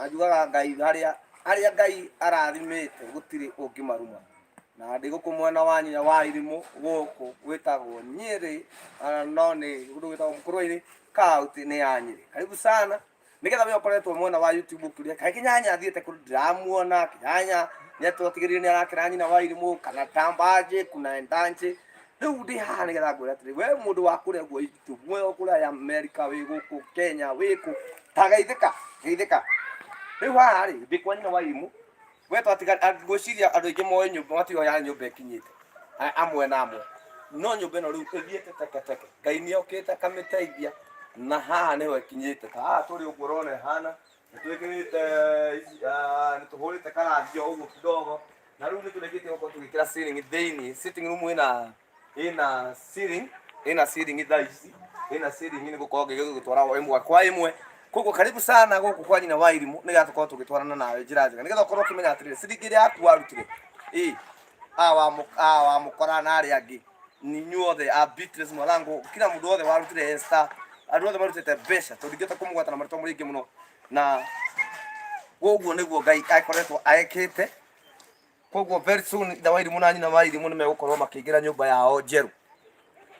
Na njugaga Ngai harĩa arĩa Ngai arathimĩte gũtirĩ ũngĩmaruma. Na ndĩ gũkũ mwena wa nyina wa irimũ gũkũ gwĩtagwo Nyĩrĩ, no nĩ kũndũ gwĩtagwo Mũkũrwe-inĩ, kaũntĩ nĩ ya Nyĩrĩ. Karibu sana. Nĩgetha we ũkoretwo mwena wa YouTube ũkĩũria kaĩ Kĩnyanya athiĩte kũ, ndĩramuona Kĩnyanya nĩ atwatigĩrĩire nĩ arakĩra nyina wa irimũ kana tambaje kuna endanje. Rĩu ndĩ haha nĩgetha ngwĩre atĩrĩ, we mũndũ wa kũrĩa guo YouTube, we kũrĩa ya America, wĩ gũkũ Kenya, wĩ kũ, ta geithĩka, geithĩka. Rĩu haha rĩ, ndĩ kwa nyina wa irimũ, we twatiga, ngwĩciria andũ aingĩ moĩ nyũmba, matiũĩ harĩa nyũmba ĩkinyĩte, amwe na amwe. No nyũmba ĩno rĩu ĩthiĩte teke teke, Ngai nĩ okĩte akamĩteithia, na haha nĩho ĩkinyĩte. Ta haha tũrĩ ũguo ũrona ĩhana, nĩ twĩkĩrĩte ici, nĩ tũhũrĩte karangi o ũguo kidogo, na rĩu nĩ tũrĩkĩtie gũkorwo tũgĩkĩra ceiling thĩinĩ. Sitting room ĩna ĩna ceiling, ĩna ceiling thaa ici, ĩna ceiling nĩ gũkorwo ngĩgĩgũtwara o ĩmwe kwa ĩmwe. Koguo karibu sana gũkũ kwa nyina wa irimũ nĩgetha tũkorwo tũgĩtwarana nawe njĩra njega, nĩgetha ũkorwo ũkĩmenya atĩrĩrĩ, ciringi ĩrĩa yaku warutire ĩ a wa mũkora na arĩa angĩ inyuothe a Beatrice Mwarango, kila mũndũ wothe warutire Esther, andũ othe marutĩte mbeca, tũndingĩhota kũmũgweta na marĩtwa mũrĩ aingĩ mũno, na koguo nĩguo Ngai akoretwo ekĩte. Koguo very soon ithe wa irimũ na nyina wa irimũ nĩ megũkorwo makĩingĩra nyũmba yao njerũ,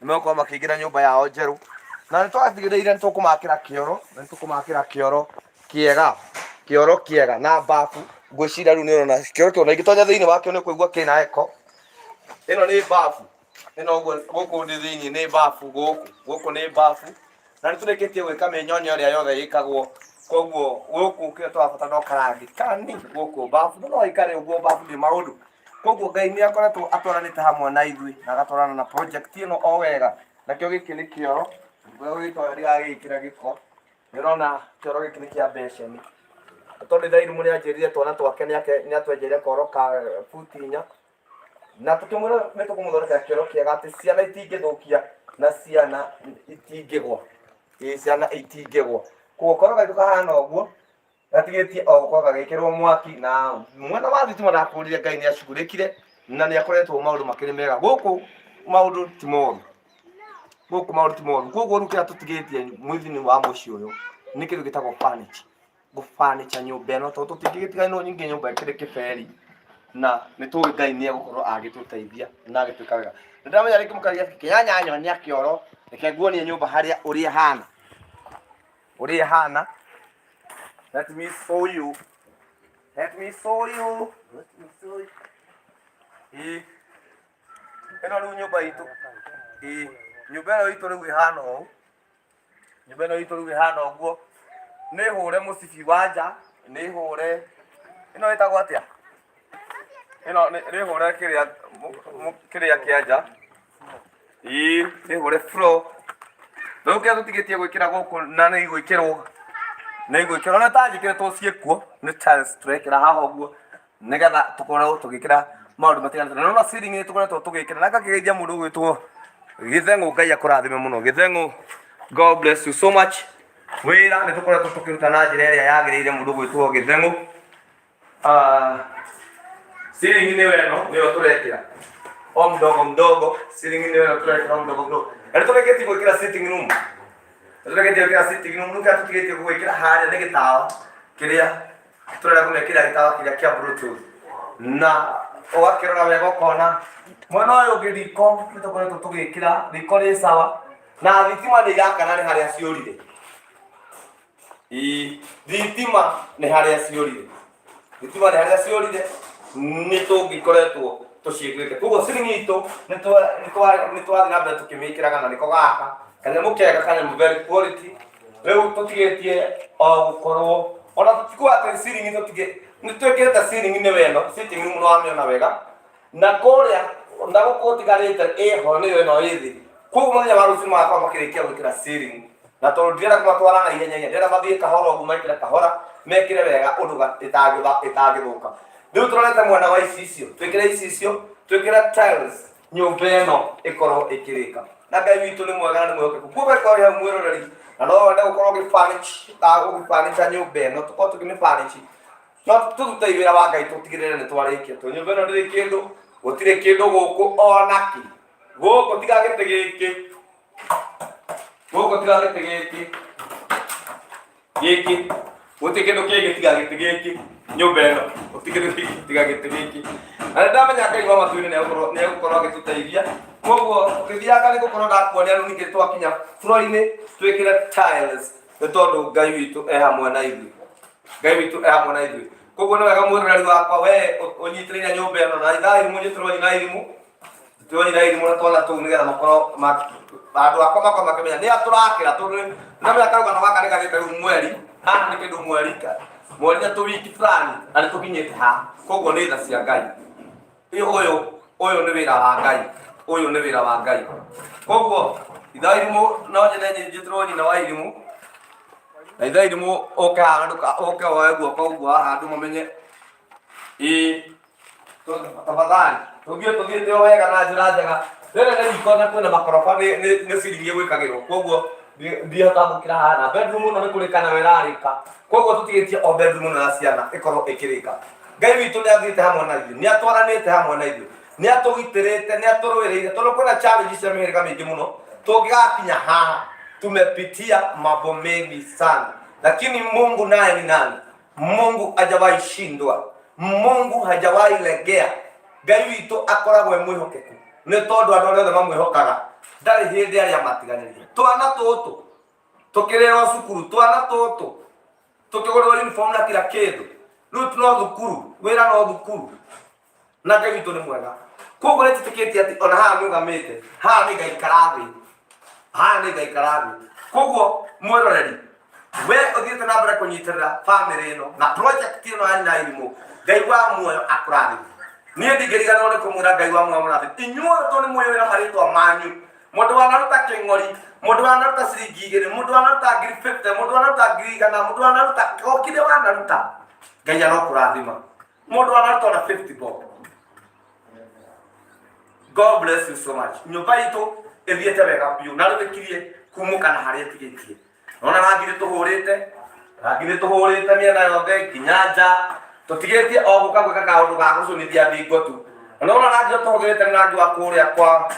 nĩ megũkorwo makĩingĩra nyũmba yao njerũ, na nĩ twatigĩrĩire nĩ tũkũmakĩra kĩoro, na nĩ tũkũmakĩra kĩoro kĩega, kĩoro kĩega na bafu. Ngwĩciria rĩu nĩ ũrona kĩoro kĩu, na ingĩtonya thĩinĩ wakĩo nĩ ũkũigua kĩna echo. Ĩno nĩ bafu, ĩno ũguo gũkũ ndĩ thĩinĩ nĩ bafu, gũkũ gũkũ nĩ bafu, na nĩ tũrĩkĩtie gwĩka mĩnyonyo ĩrĩa yothe ĩkagwo. Koguo gũkũ kĩrĩa tũrabatara no karangi kani gũkũ bafu, no ĩikare ũguo bafu ndĩ maũndũ. Koguo Ngai nĩ akoretwo atwaranĩte hamwe na ithuĩ na agatwarana na project ĩno o wega. Nakĩo gĩkĩ nĩ kĩoro, gĩtoya ndigagĩkĩra gĩko. Nĩ ũrona kĩoro gĩkĩ nĩ kĩa beceni, tondũ ithe Irimũ nĩ anjĩrire twana twake nĩ atwenjeire koro ka buti 4, na tũkĩmwĩra nĩ tũkũmũthondekera kĩoro kĩega atĩ ciana itingĩthũkia na ciana itingĩgwa, ĩĩ ciana itingĩgwa. Koguo koro gaitũ kahana ũguo, gatigĩtie o gũkorwo gagĩkĩrwo mwaki na mwena wa thitima. Ndakũrire Ngai nĩ acugurĩkire na nĩ akoretwo maũndũ makĩrĩ mega gũkũ, maũndũ ti moru gũkũ, maũndũ ti moru. Koguo rĩu kĩrĩa tũtigĩtie mwĩthini wa mũciĩ ũyũ nĩ kĩndũ gĩtagwo furniture, gũfurniture nyũmba ĩno, tondũ tũtingĩgĩtiga ĩno nyingĩ nyũmba ĩkĩrĩ kĩberi, na nĩ tũĩ Ngai nĩ egũkorwo agĩtũteithia na agĩtwĩka wega. Nĩ ndĩramenya rĩngĩ mũkaria kĩnyanya nyonia kĩoro, reke nguonie nyũmba harĩa ũrĩa ĩhana, ũrĩa ĩhana. Let me show you, let me show you, let me show you. Ĩĩ ĩno rĩu nyũmba itũ, ĩĩ nyũmba ĩno itũ rĩu ĩhana ũũ. Nyũmba ĩno itũ rĩu ĩhana ũguo, nĩ hũre mũcibi wa nja, nĩ hũre ĩno ĩtagwo atĩa ĩno, nĩ hũre kĩrĩa kĩrĩa kĩa nja, ĩĩ nĩ hũre floor. Rĩu kĩrĩa tũtigĩtie gwĩkĩra gũkũ na nĩ igwĩkĩrwo, nĩ igwĩkĩrwo na ta njĩkĩrĩtwo ciĩkuo, nĩ tiles tũrekĩra haha ũguo nĩgetha tũkorwo tũgĩkĩra maũndũ matiganĩte. Na nĩwona ceiling nĩ tũkoretwo tũgĩkĩra na ngakĩgeithia mũndũ ũgwĩtwo Gĩtheng'ũ. Ngai akũrathime mũno Gĩtheng'ũ, God bless you so much. Wĩra nĩ tũkoretwo tũkĩruta na njĩra ĩrĩa yagĩrĩire. Mũndũ ũgwĩtwo Gĩtheng'ũ. Ah, ceiling nĩyo ĩno, nĩyo tũrekĩra o mdogo mdogo. Ceiling nĩyo ĩno tũrekĩra o mdogo mdogo, na nĩ tũrĩkĩtie gwĩkĩra sitting room, nĩ tũrĩkĩtie gwĩkĩra sitting room. Rĩu kĩrĩa tũtigĩtie gwĩkĩra harĩa nĩ gĩtawa kĩrĩa tũrenda kũmekĩra, gĩtawa kĩrĩa kĩa Bluetooth. Na ũgakĩrora wega ũkona mwena ũyũ ũngĩ riko nĩ tũkoretwo tũgĩkĩra riko rĩ sawa, na thitima nĩ irakana, nĩ harĩa ciũrire. Ĩĩ, thitima nĩ harĩa ciũrire, thitima nĩ harĩa ciũrire, nĩ tũngĩkoretwo tũciĩkĩrĩte. Koguo ciringi itũ nĩ twathiĩ na mbere tũkĩmĩkĩraga, na nĩko gaka kanyamũ kega, kanyamũ very quality. Rĩu tũtigĩtie o gũkorwo ona tũtikuga atĩ ciringi tũtige, nĩ twĩkĩrĩte ciringi nĩ weno sitting room nĩ wamĩona wega, na kũrĩa na gũkũ ũtigarĩte ĩho nĩyo ĩno ĩ thĩ. Koguo mũthenya wa rũciũ magakorwo makĩrĩkia gwĩkĩra ceiling, na tondũ ndirenda kũmatwara na ihenya ihenya, ndĩrenda mathiĩ kahora ũguo, mekĩre kahora, mekĩre wega ũndũ ĩtangĩthũka. Rĩu tũrorete mwena wa icicio, twĩkĩre icicio, twĩkĩre tiles, nyũmba ĩno ĩkorwo ĩkĩrĩka. Na Ngai witũ nĩ mwega na nĩ mwĩhokeku. Koguo ũgĩkorwo wĩ hau mwĩroreri na no wende gũkorwo ũgĩfurnish nyũmba ĩno, tũkorwo tũkĩmĩfurnish, no tũrute wĩra wa Ngai tũtigĩrĩre nĩ twarĩkia, tondũ nyũmba ĩno ndĩrĩ kĩndũ, gũtirĩ kĩndũ gũkũ ona kĩ gũkũ tiga gĩtĩ gĩkĩ, gũkũ tiga gĩtĩ gĩkĩ gĩkĩ. Gũtirĩ kĩndũ kĩngĩ tiga gĩtĩ gĩkĩ nyũmba ĩno, gũtirĩ kĩndũ kĩngĩ tiga gĩtĩ gĩkĩ. Na nĩ ndamenya Ngai wa matu-inĩ nĩ egũkorwo agĩtũteithia. Koguo tũgĩthianga nĩ gũkorwo ndakuonia rĩu ningĩ twakinya floor-inĩ twĩkĩre tiles nĩ tondũ Ngai witũ e hamwe na ithuĩ. Ngai witũ e hamwe na ithuĩ. Koguo nĩ wega mwĩroreri wakwa we ũnyitĩrĩire nyũmba ĩno na ithaa irimũ njĩtĩrwo nyina irimũ tũrĩ na irimũ na twana tũu nĩgetha makorwo andũ akwa makorwo makĩmenya nĩ atũrakĩra tondũ nĩndamenya karũgano gaka nĩ gathiĩte rĩu mweri haha nĩ kĩndũ mweri mweri na tũwiki fulani na nĩ tũkinyĩte ha koguo nĩ tha cia Ngai. Ũyũ ũyũ nĩ wĩra wa Ngai, ũyũ nĩ wĩra wa Ngai. Koguo itha irimũ no nyende njĩtĩrwo nyina wa irimũ na itha irimũ ũke haha ũke woe guoko ũguo haha andũ mamenye ĩĩ tafadhali tũthiĩ tũthiĩte o wega na njĩra njega. Rĩrĩ nĩ riko na kwĩna makoroba nĩ ciringi ĩgwĩkagĩrwo, koguo ndihota gũkĩra haha. Na bedroom ĩno nĩ kũrĩka nayo ĩrarĩka, koguo tũtigĩtie o bedroom ĩno ya ciana ĩkorwo ĩkĩrĩka. Ngai witũ nĩ athiĩte hamwe na ithuĩ, nĩ atwaranĩte hamwe na ithuĩ, nĩ atũgitĩrĩte, nĩ atũrũĩrĩire, tondũ kwĩna challenge cia mĩhĩrĩga mĩingĩ mũno tũngĩgakinya haha. Tumepitia mambo mengi sana, lakini Mungu naye ni nani? Mungu hajawahi shindwa, Mungu hajawahi legea. Ngai witũ akoragwo e mwĩhokeku nĩ tondũ andũ arĩa othe mamwĩhokaga ndarĩ hĩndĩ arĩa matiganĩria. Twana tũtũ tũkĩrĩrwo cukuru, twana tũtũ tũkĩgũrĩrwo uniform na kila kĩndũ, rĩu no thukuru, wĩra no thukuru, na Ngai witũ nĩ mwega. Koguo nĩ njĩtĩkĩtie atĩ ona haha nũgamĩte haha nĩ ngaikara thĩ, haha nĩ ngaikara thĩ. Koguo mwĩroreri we ũthiĩte na mbere kũnyitĩrĩra bamĩrĩ ĩno na project ĩno ya nyina irimũ, Ngai wa muoyo akũrathime. Niĩ ndingĩriganĩrwo nĩ kũmwĩra Ngai wa muoyo amũrathime inyuothe tondũ nĩ mũĩ wĩra marĩtwa manyu. Mũndũ wanaruta kĩng'ori, mũndũ wanaruta ciringi 2, mũndũ wanaruta ngiri 50, mũndũ wanaruta ngiri 100, mũndũ wanaruta o kĩrĩa wanaruta, Ngai arokũrathima. Mũndũ wanaruta ona 50 bob, God bless you so much. Nyũmba itũ ĩthiĩte wega biũ na rĩu ĩkirie kumũka na harĩa ĩtigĩtie. Nona rangi nĩ tũhũrĩte, rangi nĩ tũhũrĩte mĩena yothe nginya nja, tũtigĩtie o gũka gwĩka kaũndũ ga gũcũnithia thingo tu. Na nona rangi ũrĩa tũhũthĩrĩte nĩ rangi wa kũrĩa kwa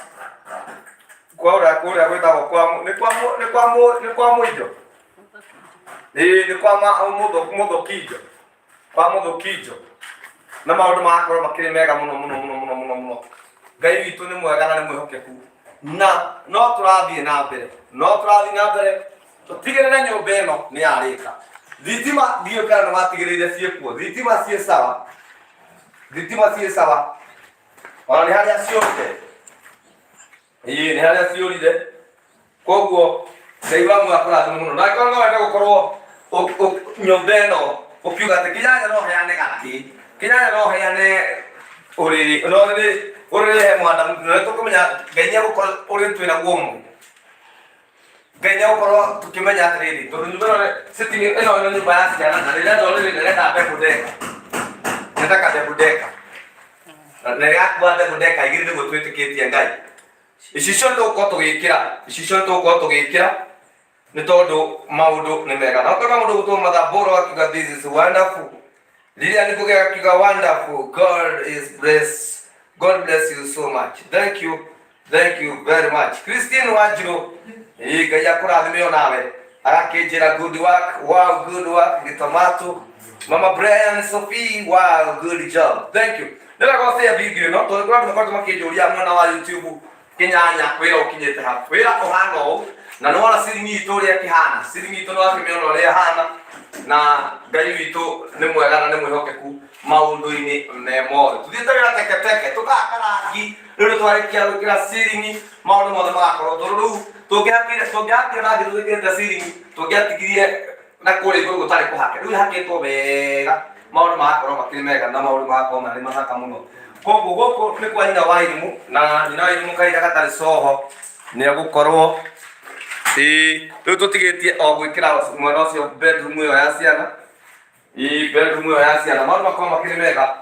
ũrĩa kũrĩa gwĩtagwo kwa nĩ kwa nĩ kwa nĩ kwa mũindo, ĩĩ nĩ kwa mũthũkinjo, kwa mũthũkinjo, na maũndũ magakorwo makĩrĩ mega mũno mũno mũno mũno mũno mũno. Ngai witũ nĩ mwega na nĩ mwĩhokeku, na no tũrathiĩ na mbere, no tũrathiĩ na mbere tũtigĩrĩre nyũmba ĩno nĩ yarĩka. Thitima ndiũĩ kana nĩ watigĩrĩire ciĩkuo, thitima ciĩ sawa, thitima ciĩ sawa, ona nĩ harĩa ciũrire, ĩĩ nĩ harĩa ciũrire. Koguo Ngai wa muoyo akũrathime mũno, na angĩkorwo no wende gũkorwo nyũmba ĩno ũkiuga atĩ kĩnyanya no heane gatĩ, kĩnyanya no heane ũrĩrĩ, no ũrĩrĩ ũrĩrĩ he mwanda, na nĩ tũkũmenya Ngai nĩ egũkorwo ũrĩrĩ twĩ naguo ũmwe. Ngai nĩ egũkorwo tũkĩmenya atĩrĩrĩ, tondũ nyũmba ĩno sitting ĩno nĩ nyũmba ya ciana, na rĩrĩa ũrĩrĩ nĩrenda double decker, nĩrenda ka double decker, na nĩrĩgakua double decker igĩrĩ nĩguo twĩtĩkĩtie Ngai. Icicio nĩ tũgũkorwo tũgĩkĩra, icicio nĩ tũgũkorwo tũgĩkĩra nĩ tondũ maũndũ nĩ mega. Na ũkona mũndũ ũgũtwo Mathambũro akiuga this is wonderful. Lilian Ngugi akiuga wonderful. God is bless. God bless you so much. Thank you. Thank you very much. Christine Wanjiru, ĩĩ Ngai akũrathime o nawe. Agakĩnjĩra good work. Wow, good work. Gĩtomato. Mama Brian Sophie, wow, good job. Thank you. Nĩ wega ũcĩe video ĩno tondũ kũrĩ andũ makoretwo makĩnjũria mwena wa YouTube kĩnyanya wĩra ũkinyĩte ha. Wĩra ũhana ũũ na nĩ wona ciringi itũ ũrĩa ĩkĩhana. Ciringi itũ nĩ wakĩmĩona ũrĩa ĩhana na Ngai witũ nĩ mwega na nĩ mwĩhokeku maũndũ-inĩ me mothe. Tũthiĩte wĩra teke teke tũkahaka rangi rĩu nĩ twarĩkia gwĩkĩra ciringi maũndũ mothe magakorwo tondũ rĩu tũngĩhakire tũngĩhakire rangi tũtwĩkĩrĩte ciringi tũngĩatigirie na kũrĩa igũrũ gũtarĩ kũhake. Rĩu hakĩtwo wega maũndũ magakorwo makĩrĩ mega na maũndũ magakorwo marĩ mathaka mũno. Koguo gũkũ nĩ kwa nyina wa irimũ, na nyina wa irimũ kahinda gatarĩ coho nĩ egũkorwo ĩĩ rĩu tũtigĩtie o gwĩkĩra mwena ũcio bedroom ĩyo ya ciana, ĩĩ bedroom ĩyo ya ciana, maũndũ makorwo makĩrĩ mega,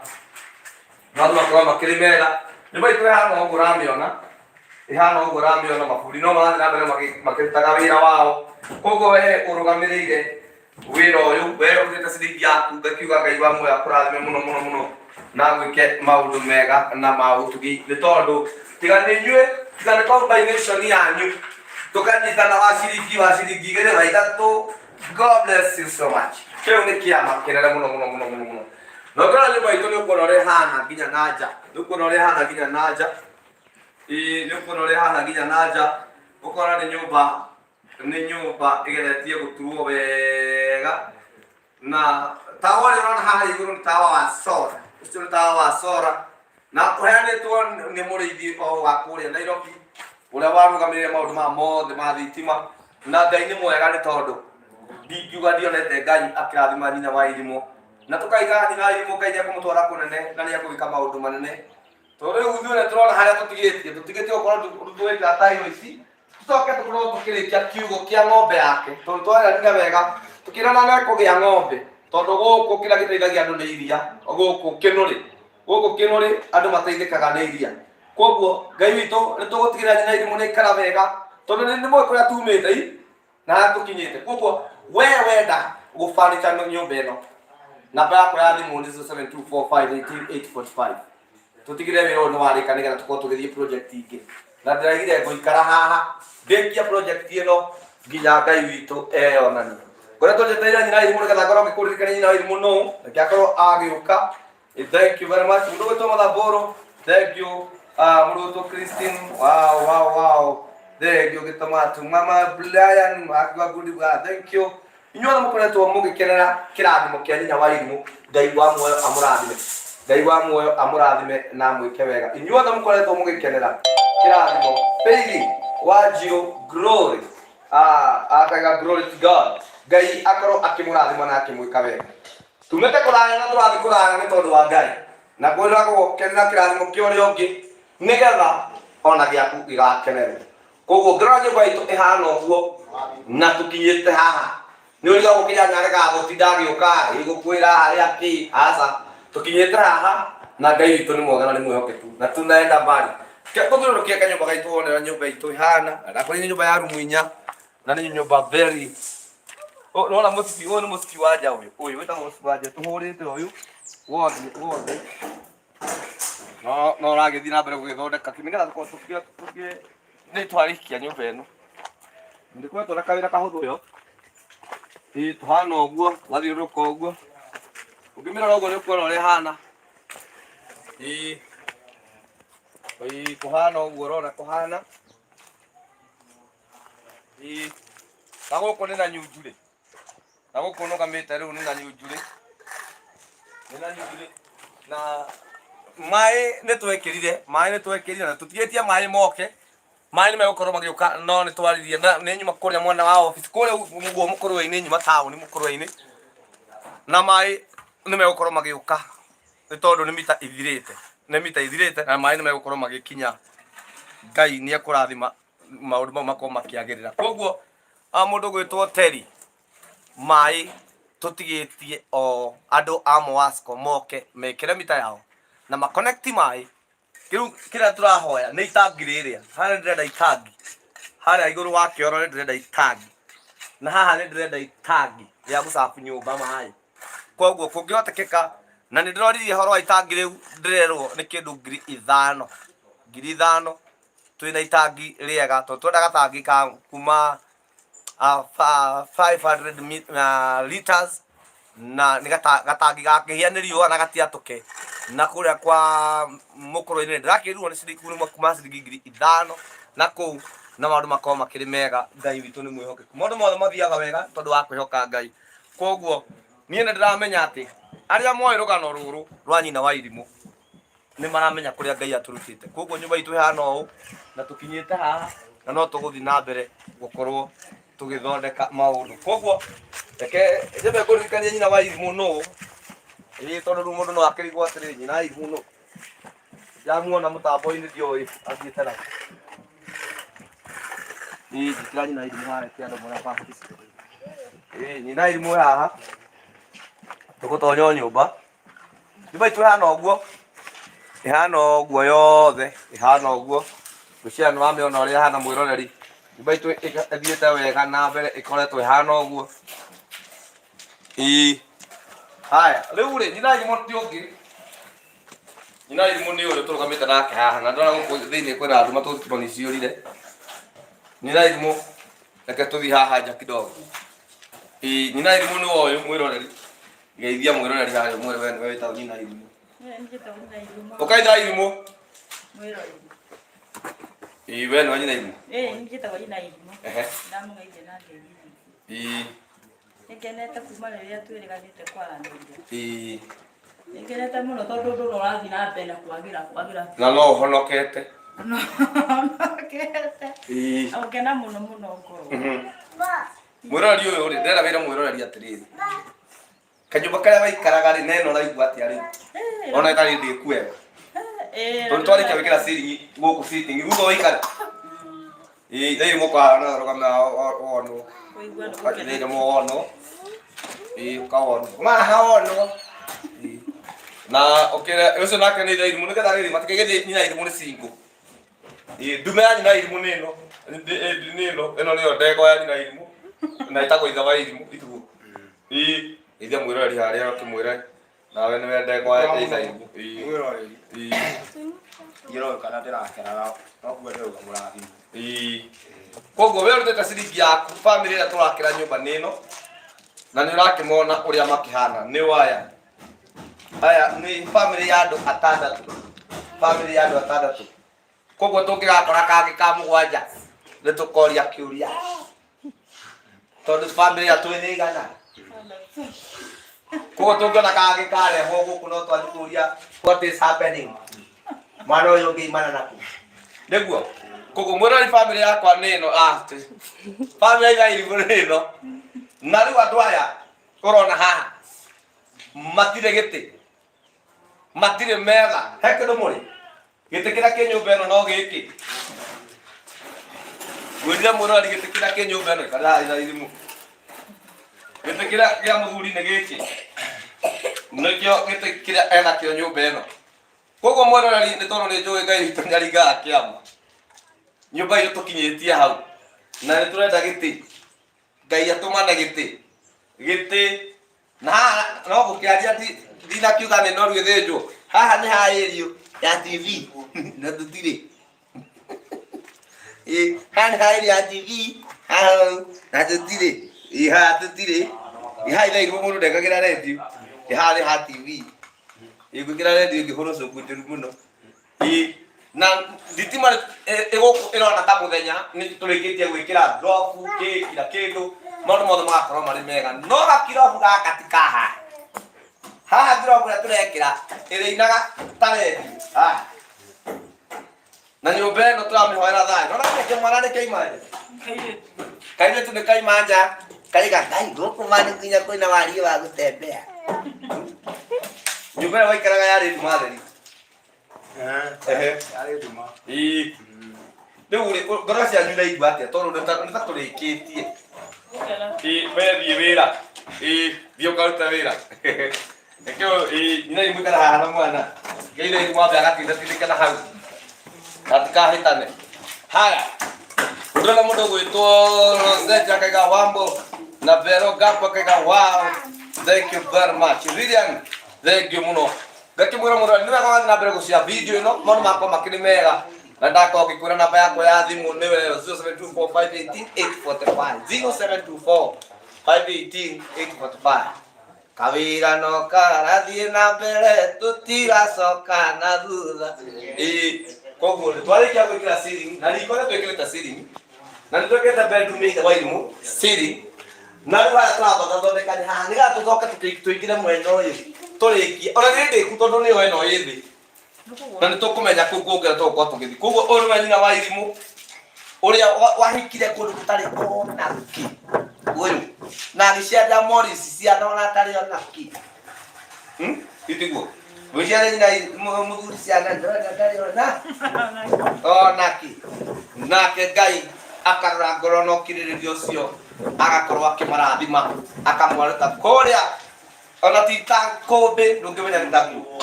maũndũ makorwo makĩrĩ mega. Nyũmba itũ ĩhana ũguo ũramĩona, ĩhana ũguo ũramĩona, mabundi no marathiĩ na mbere makĩrutaga wĩra wao. Koguo we ũrũgamĩrĩire wĩra ũyũ, we ũrutĩte ciringi yaku, ngakiuga Ngai wa muoyo akũrathime mũno mũno mũno na agwĩke maũndũ mega na ma ũtugi, nĩ tondũ tiga nĩ inyuĩ, tiga nĩ combination yanyu tũkanyitana wa ciringi 2 wa 3. God bless you so much. Kĩu nĩ kĩama kĩnene mũno mũno mũno mũno mũno. Na ũngĩrora nyũmba itũ nĩ ũkuona ũrĩa ĩhana nginya na nja. Nĩ ũkuona ũrĩa ĩhana nginya na nja. Ĩĩ nĩ ũkuona ũrĩa ĩhana nginya na nja. Ũkona nĩ nyũmba ĩgeretie gũturwo wega. Na tawa ũrĩa ũrona haha igũrũ nĩ tawa wa solar. Ũcio nĩ tawa wa solar. Na ũheanĩtwo nĩ mũrĩithi o wa kũrĩa Nairobi ũrĩa warũgamĩrĩire maũndũ maya mothe ma thitima. Na Ngai nĩ mwega nĩ tondũ ndingiuga ndionete Ngai akĩrathima nyina wa irimũ. Na tũkaiga nyina wa irimũ Ngai nĩ ekũmũtwara kũnene na nĩ ekũgĩka maũndũ manene. Tondũ rĩu ithuĩ ũrĩa tũrona harĩa tũtigĩtie gũkorwo tũgĩkĩra tairo ici, tũcoke tũkorwo tũkĩrĩkia kiugũ kĩa ng'ombe yake, tondũ twaranire wega tũkĩrana no ekũgĩa ng'ombe, tondũ gũkũ kĩrĩa gĩteithagia andũ nĩ iria. Gũkũ Kĩnũrĩ, gũkũ Kĩnũrĩ andũ mateithĩkaga nĩ iria. Koguo Ngai witũ, nĩ tũgũtigĩrĩra nyina irimũ nĩ aikara wega, tondũ nĩ mũĩ kũrĩa tumĩte i na harĩa tũkinyĩte. Koguo we wenda gũbanica nyũmba ĩno, namba yakwa ya thimũ nĩ 0724518845. Tũtigĩrĩre wĩra ũyũ nĩ warĩka nĩgetha tũkorwo tũgĩthiĩ project ingĩ. Na ndĩraigire ngũikara haha ndĩkie project ĩno nginya Ngai witũ eyonanie. Ngoretwo njetereire nyina irimũ nĩgetha ngorwo ngĩkũririkania nyina irimũ nũ. Reke akorwo agĩũka. Thank you very much. Mũndũ gwĩtwo Mathambũrũ, thank you. Mũndũ gwĩtwo Christine, wow. Thank you Gĩtomatu. Mama Brian, akiuga good, thank you. Inyuothe mũkoretwo mũgĩkenera kĩrathimo kĩa nyina wa irimũ, Ngai wa muoyo amũrathime. Ngai wa muoyo amũrathime na amwĩke wega. Inyuothe mũkoretwo mũgĩkenera kĩrathimo. Peggy Wanjirũ Glory. Akaiga glory to God. Ngai akorwo akĩmũrathima na akĩmwĩka wega. Tumĩte kũraya na tũrathiĩ kũraya nĩ tondũ wa Ngai. Na kwĩragwo gũkenera kĩrathimo kĩa ũrĩa ũngĩ nĩgetha ona gĩaku gĩgakenerwo. Koguo ngĩrora nyũmba itũ ĩhana ũguo na tũkinyĩte haha, nĩ ũrigagwo kĩrĩa nyaregaga gũtinda agĩũka ĩgũkwĩra harĩa kĩ aca. Tũkinyĩte haha na Ngai witũ nĩ mwega na nĩ mwĩhokeku na tunaenda mbali. Tũthiũrũrũkie kanyũmba gaitũ wone ũrĩa nyũmba itũ ĩhana. Na ndakwĩrire nĩ nyũmba ya rumu inya na nĩ nyũmba very. Nĩwona mũcibi ũyũ nĩ mũcibi wa nja ũyũ. Ũyũ wĩtagwo mũcibi wa nja, tũhũrĩte ũyũ wothe wothe. No no ũragĩthiĩ na mbere gũgĩthondeka nĩgetha tũkorwo tũkĩ nĩ twarĩkia nyũmba ĩno. Ndĩkoretwo na kawĩra kahũthũ ĩyo. Ĩĩ tũhana ũguo, twathiũrũrũka ũguo. Ũngĩmĩrora ũguo nĩ ũkuona ũrĩa ĩhana. Ĩĩ. Ĩĩ kũhana ũguo ũrona kũhana. Ĩĩ. Na gũkũ nĩ na nyunjurĩ. Na gũkũ nũgamĩte rĩu nĩ na nyunjurĩ. Nĩ na nyunjurĩ. Na maĩ nĩ twekĩrire, maĩ nĩ twekĩrire na tũtigĩtie maĩ moke. Maĩ nĩ megũkorwo magĩũka no nĩ twaririe na nĩ nyuma kũrĩa mwena wa office kũrĩa ũguo mũkũrwe-inĩ, nyuma taũni mũkũrwe-inĩ. Na maĩ nĩ megũkorwo magĩũka nĩ tondũ nĩ mita ithirĩte. Nĩ mita ithirĩte na maĩ nĩ megũkorwo magĩkinya. Ngai nĩ ekũrathima maũndũ mau makorwo makĩagĩrĩra. Koguo mũndũ ũgwĩtwo Terry, maĩ tũtigĩtie o andũ a Moasco moke mekĩre mita yao na ma connect maĩ. Rĩu kĩrĩa tũrahoya nĩ itangi rĩrĩa. Harĩa ndĩrenda itangi. Harĩa igũrũ wa kĩoro nĩ ndĩrenda itangi. Na haha nĩ ndĩrenda itangi rĩa gũcabu nyũmba maĩ. Koguo kũngĩhotekeka, na nĩ ndĩroririe ũhoro wa itangi rĩu, ndĩrerwo nĩ kĩndũ 5000. 5000 twĩna itangi rĩega, tondũ twenda gatangi ka kuma 500 liters, na nĩ gatangi gakĩhĩa nĩ riũa na gatiatũke. Na kũrĩa kwa mũkũrũ-inĩ ndĩrakĩrirwo nĩ ciringi kuma ciringi 5000 na kũu, na maũndũ makorwo makĩrĩ mega. Ngai witũ nĩ mwĩhokeku, maũndũ mothe mathiaga wega tondũ wa kwĩhoka Ngai. Koguo niĩ nĩ ndĩramenya atĩ arĩa moĩ rũgano rũrũ rwa nyina wa irimũ nĩ maramenya kũrĩa Ngai atũrutĩte. Koguo nyũmba itũ ĩhana ũũ na tũkinyĩte haha na no tũgũthiĩ na mbere gũkorwo tũgĩthondeka maũndũ. Koguo reke nyambe ngũririkanie nyina wa irimũ nũ. Ĩĩ tondũ rĩu mũndũ no akĩrigwo atĩrĩrĩ, nyina wa irimũ nũ? Ndamuona mũtambo-inĩ ndioĩ athiĩte nakũ. Ĩĩ njĩkĩra nyina wa irimũ haha reke andũ mone baba. Ĩĩ nyina wa irimũ haha. Tũgũtonya o nyũmba. Nyũmba itũ ĩhana ũguo, ĩhana ũguo yothe, ĩhana ũguo. Ngwĩciria nĩ wamĩona ũrĩa ĩhana mwĩroreri. Nyũmba itũ ĩthiĩte wega na mbere, ĩkoretwo ĩhana ũguo. Ĩĩ. Haya, rĩu rĩ, nyina irimũ ti ũngĩ. Nyina irimũ nĩ ũyũ tũrũgamĩte nake haha, na ndĩrona gũkũ thĩinĩ kwĩna nduma tondũ thitima nĩ ciũrire. Nyina irimũ, reke tũthiĩ haha nja kidogo. Ĩĩ, nyina irimũ nĩ ũyũ mwĩroreri. Geithia mwĩroreri harĩa mwĩre we nĩwe wĩtagwo nyina irimũ. Ũkaitha irimũ. Ĩĩ, we nĩwe nyina irimũ. Njĩtagwo nyina irimũ. Ehe. Ndamũgeithia na ngeithi. Ĩĩ. Nĩngenete kuma rĩrĩa twĩrĩganĩte kwaranĩria. Ĩĩ. Nĩngenete mũno tondũ ũndũ ũrĩa ũrathiĩ na mbere na kwagĩra kwagĩra. Na no ũhonokete. Honokete. Ĩĩ. Gũkena mũno mũno ngoro. Mwĩroreri ũyũ rĩ, ndĩrenda wĩre mwĩroreri atĩrĩrĩ. Kanyũmba karĩa waikaraga rĩ, neno ũraigua atĩa rĩu? Ona ĩtarĩ ndĩku wega. Tondũ twarĩkia gwĩkĩra ceiling gũkũ sitting, thutha ũikare. Ĩĩ, thĩinĩ mũkawa no rũgame wonwo. Kũigua nĩ gũkena. Thĩinĩ wonwo. Ĩĩ, ũkawonwo. Maha wonwo. Ĩĩ. Na ũkĩre ũcio nake nĩ ithe irimũ nĩgetha rĩrĩ matikagĩthiĩ nyina irimũ nĩ single. Ĩĩ, ndume ya nyina irimũ nĩ ĩno. Nĩ ĩno, ĩno nĩyo ndegwa ya nyina irimũ. Na ĩtagwo ithe wa irimũ itugo. Ĩĩ, ithe mwĩroreri harĩa ũkĩmwĩre nawe nĩwe ndegwa ya ithe irimũ. Ĩĩ. Mwĩroreri. Ĩĩ. Njĩroĩ kana ndĩrakena noguo ndĩrauga mũrathime. Ĩĩ. Koguo we ũrutĩte ciringi yaku bamĩrĩ ĩrĩa tũrakĩra nyũmba nĩ ĩno na nĩ ũrakĩmona ũrĩa makĩhana nĩ waya aya nĩ bamĩrĩ ya andũ atandatũ, bamĩrĩ ya andũ atandatũ. Koguo tũngĩgakora kangĩ ka mũgwanja nĩ tũkoria kĩũria tondũ bamĩrĩ ĩrĩa twĩ nĩ igana. Koguo tũngĩona kangĩ karehwo gũkũ no twanjie kũria what is happening, mwana ũyũ ũngĩ imana naku nĩguo. Koguo mwĩrori bamĩrĩ yakwa nĩ ĩno, bamĩrĩ ya Ithe Irimũ nĩ ĩno. Na rĩu andũ aya ũrona haha matirĩ gĩtĩ, matirĩ metha, he kĩndũ mũrĩ gĩtĩ kĩrĩa kĩ nyũmba ĩno no gĩkĩ. Ngwĩrire mwĩroreri gĩtĩ kĩrĩa kĩ nyũmba ĩno kana Ithe Irimũ, gĩtĩ kĩrĩa kĩa mũthuri nĩ gĩkĩ, nĩkĩo gĩtĩ kĩrĩa enakĩo nyũmba ĩno. Koguo mwĩroreri, nĩ tondũ nĩ njũĩ Ngai witũ nĩ aringaga kĩama, nyũmba itũ tũkinyĩtie hau na nĩ tũrenda gĩtĩ. Ngai atũmane gĩtĩ gĩtĩ na haha no gũkĩaria ndinakiuga nĩ noru ĩthĩnjwo. Haha nĩ ha ĩrio ya TV na tũtirĩ. Ĩ, haha nĩ ha ĩrio ya TV haha na tũtirĩ. Ĩ, haha tũtirĩ. Ĩ, haha ithe irimũ mũndũ ndekagĩra redio. Ĩ, haha nĩ ha TV. Ĩ, ngwĩkĩra redio ĩngĩhũrwo cũku njũru mũno. Ĩ, na thitima ĩgũkũ ĩrona ta mũthenya nĩ tũrĩkĩtie gwĩkĩra ndobu kĩ kila kĩndũ, maũndũ mothe magakorwo marĩ mega. No gakirobu gaka ti kaha haha, ngirobu ĩrĩa tũrekĩra ĩrĩinaga ta redio haha. Na nyũmba ĩno tũramĩhoera thayũ. Nona kĩ mwana nĩ kĩaima nja, kairĩtu nĩ kaima nja kaiga ngai gũkũ mani nginya kwĩna wariĩ wa gũtembea. Nyũmba ĩyo waikaraga yarĩ nduma theri. Ehe. Yarĩ nduma. Ĩĩ. Rĩu rĩ, ngoro cianyu iraigua atĩa tondũ nĩ ta tũrĩkĩtie? Ĩĩ, we thiĩ wĩra. Ĩĩ, thiĩ ũkarute wĩra. Nĩkĩo ĩĩ, nyina imũikara haha na mwana. Ngai rĩ mwambe agatindatindĩka na hau. Matikahĩtane. Haya. Ndĩrona mũndũ ũgwĩtwo Rosette akaiga Wambo na Vero Gapo akaiga wow. Thank you very much. Lilian, thank you mũno. Ngakĩmwĩra mũndũ nĩ wega wathiĩ na mbere gũcia video ĩno, maũndũ makwa makĩrĩ mega. Na ndakorwo ngĩkwĩra namba yakwa ya thimũ nĩwe 0724518845, 0724518845. Kawĩra no karathiĩ na mbere, tũtiracoka na thutha. Ĩĩ, koguo nĩ twarĩkia gwĩkĩra ceiling na riko nĩ twĩkĩrĩte ceiling na nĩ twĩkĩrĩte bedroom ya ithe wa irimũ ceiling, na rĩu harĩa tũrathokathondeka nĩ haha nĩgetha tũcoke tũingĩre mwena ũyũ tũrĩkie. Ona nĩ ndĩku tondũ nĩyo ĩno ĩ thĩ na nĩ tũkũmenya kũu kũngĩ tũgũkorwo tũgĩthiĩ. Koguo ũyũ nĩwe nyina wa irimũ ũrĩa wahikire kũndũ gũtarĩ ona kĩ, ũyũ na agĩciarĩra Morris ciana ona atarĩ ona kĩ. Itiguo gwĩciarĩra nyina mũthuri ciana ndĩrona ndarĩ ona kĩ, nake Ngai akarora ngoro na ũkirĩrĩria ũcio agakorwo akĩmarathima akamwaruta kũrĩa ona ti ta kũmbĩ ndũngĩmenya nĩ takuo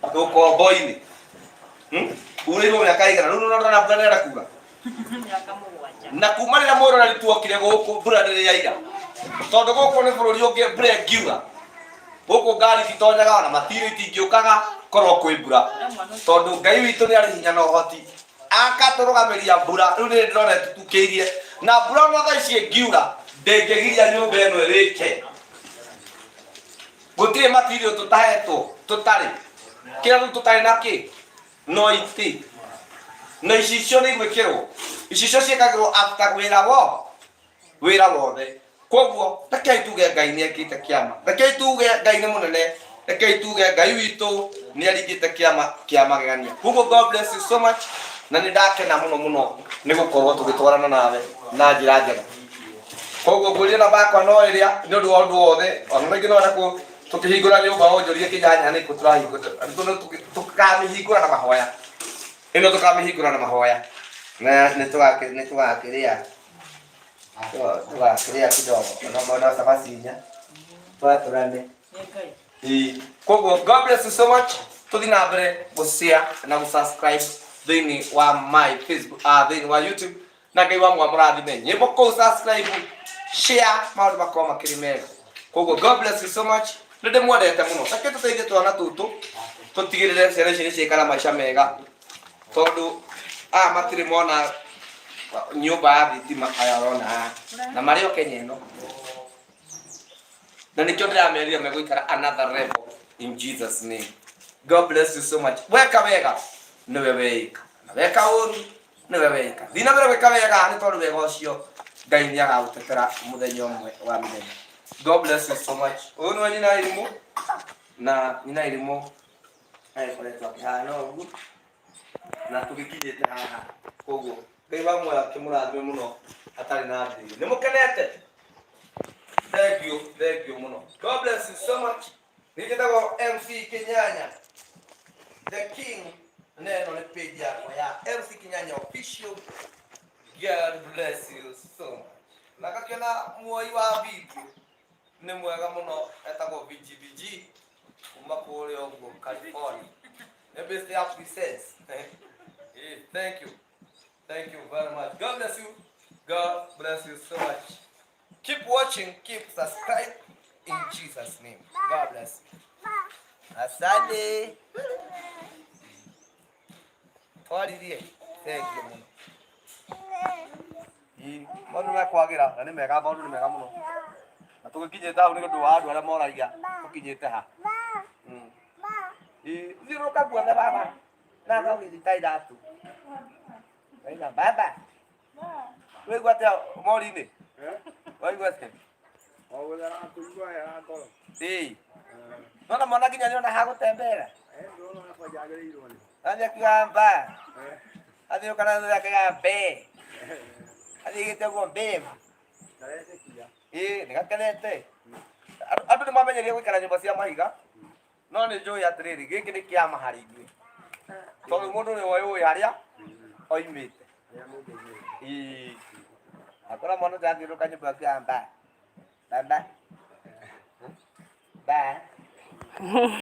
ũkombo-inĩ. Urĩirwo mĩaka ĩigana rĩu? Nĩũrona mbura nĩrenda kuura. Mĩaka 7. Na kuma rĩrĩa mwĩroreri tuokire gũkũ mbura ndĩrĩ yaira, tondũ gũkũ nĩ bũrũri ũngĩ mbura ĩngiura gũkũ ngari ititonyaga ona matirĩ itingĩũkaga korwo kwĩ mbura, tondũ Ngai witũ nĩ arĩ hinya na ũhoti akatũrũgamĩria mbura. Rĩu nĩ ndĩrona ĩtũtukĩirie na mbura ona thaa ici ĩngiura. Ndĩngĩgiria nyũmba ĩno ĩrĩke. Gũtirĩ material tũtahetwo, tũtarĩ. Kĩrĩa rĩu tũtarĩ na kĩ? No itĩ. Na icicio nĩ igwĩkĩrwo. Icicio ciĩkagĩrwo after wĩra wo wĩra wothe. Koguo rekei tuge Ngai nĩ ekĩte kĩama. Rekei tuge Ngai nĩ mũnene. Rekei tuge Ngai witũ nĩ aringĩte kĩama kĩa magegania. Koguo God bless you so much na nĩ ndakena mũno mũno nĩ gũkorwo tũgĩtwarana nawe na njĩra njega. Koguo ngwĩrire namba yakwa no ĩrĩa nĩ ũndũ wa ũndũ wothe ona rĩngĩ no wende tũkĩhingũra nyũmba ũnjũrie kĩnyanya nĩkũ tũrahingũra tũkamĩhingũra na mahoya ĩno tũkamĩhingũra na mahoya na nĩ tũgakĩrĩa tũgakĩrĩa kidogo ona mwana cabaci inya twatũrane. Nĩ Ngai. Ĩĩ. Koguo God bless you so much. Tũthiĩ na mbere gũshare na gũsubscribe thĩinĩ wa my Facebook, thĩinĩ wa YouTube na Ngai wa mwamũrathime nyĩmbo kũu subscribe share maũndũ makorwo makĩrĩ mega. Koguo God bless you so much. Nĩ ndĩmwendete mũno. Reke tũteithie twana tũtũ tũtigĩrĩre ciana ici nĩ ciaikara maica mega tondũ aya matirĩ mona nyũmba ya thitima aya ũrona haha na marĩ o Kenya ĩno na nĩkĩo ndĩramerire megũikara another level in Jesus name. God bless you so much. Weka wega nĩwe weika na weka ũru nĩwe weika. Thiĩ na mbere gwĩka wega nĩ tondũ wega ũcio Ngai nĩ agagũtetera mũthenya ũmwe wa mĩthenya. God bless you so much. Ũyũ nĩwe nyina irimũ na nyina irimũ agĩkoretwo akĩhana ũguo na tũgĩkinyĩte haha koguo Ngai wa muoyo akĩmũrathime mũno hatarĩ na thiri. Nĩ mũkenete? Thank you, thank you mũno. God bless you so much. Niĩ njĩtagwo MC Kĩnyanya, the king, na ĩno nĩ page yakwa ya MC Kĩnyanya official. God bless you so much. Na ngakĩona muoi wa video nĩ mwega mũno etagwo VGBG kuma kũrĩa ũguo California. Nĩ best ya presents. Thank you. Thank you very much. God bless you. God bless you so much. Keep watching, keep subscribe in Jesus name. God bless you. Asante. Twaririe. Thank you mũno. Ĩ, maũndũ mekwagĩra na nĩ mega, maũndũ nĩ mega mũno. Na tũgĩkinyĩte hau nĩ ũndũ wa andũ arĩa moragia tũkinyĩte ha. Ĩ, thiũrũrũka guothe baba. Na gagĩthita iratũ. Waigua baba. Waigua atĩa mori-inĩ? Waigua atĩa? Ĩĩ. Nona mwana nginya nĩona ha gũtembera. Athiĩ akiuga mba. Athiĩ ũkana thutha akiuga mbe. Athiĩ gĩte ũguo mbe. Ĩĩ nĩ gakenete. Andũ nĩ mamenyerie gũikara nyũmba cia mahiga. No nĩ njũĩ atĩrĩrĩ, gĩkĩ nĩ kĩama harĩ ithuĩ. Tondũ mũndũ nĩwe ũĩ harĩa oimĩte. Ĩĩ. Akora mwana ũcio athiũrũrũka nyũmba akiuga mba. Baba. Ba.